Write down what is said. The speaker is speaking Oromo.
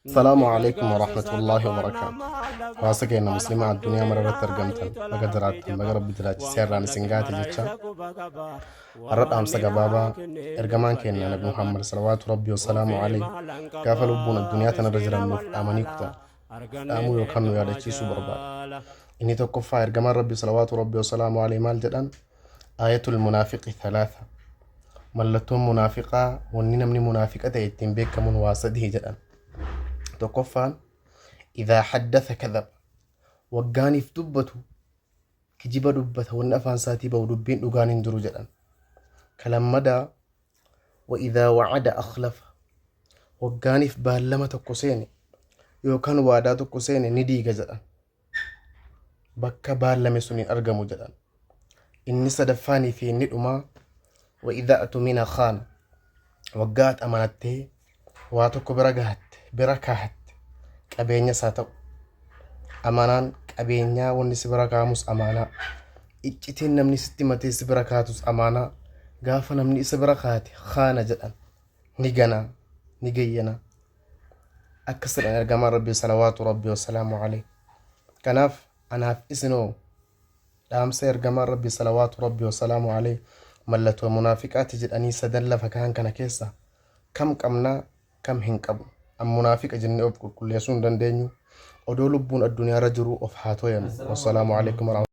Assalaamu alaikum warahmatullaahi wabarakaatu. Hawaasa keenya muslimaa addunyaa mara irratti argamtan baga jiraattan baga rabbi jiraachisee irraan isin gaate jecha har'a dhaamsa gabaabaa ergamaan keenya nabi Muhammad salawaatu rabbi wasalaamu alayhi gaafa lubbuun addunyaa tanarra jiran nuuf dhaamanii kutan dhaamuu yookaan nu yaadachiisuu barbaada. Inni tokkoffaa ergamaan rabbi salawaatu rabbi wasalaamu alayhi maal jedhan? Aayatul munaafiqi thalaatha. Mallattoon munaafiqaa wanni namni munaafiqa ta'e ittiin beekamuun waa sadii jedhan. Tokkoffaan idhaa haddatha kadhaba. Waggaaniif dubbatu kijiba dubbata wanni afaan isaatii ba'u dubbiin dhugaan hin jiru jedhan. Ka lammadaa wa idhaa wa'ada akhlafa. Waggaaniif baallama tokko seene yookaan waadaa tokko seene ni diiga jedhan. Bakka baallame sun hin argamu jedhan. Inni sadaffaanii fi inni dhumaa wa idhaa atumina khaana. Waggaa ati amanattee waa tokko bira gahatte bira kaahatte qabeenya isaa ta'u amanaan qabeenyaa wanni si bira kaahamus amaanaa iccitiin namni sitti matee si bira kaatus amaanaa gaafa namni isa bira kaate khaana jedhan ni ganaa ni gayyana akkas jedhan ergamaan rabbii salawaatu rabbii wasalaamu alayhi kanaaf anaaf isinoo dhaamsa ergamaan rabbii salawaatu rabbii wasalaamu alayhi mallattoo munaafiqaati jedhanii sadan lafa kaan kana keessa kam qabnaa kam hin qabu an munaafiqa jennee of qulqulleessuu hin dandeenyu odoo lubbuun addunyaarra jiru of haa tooyannu wassalaamu alaikum.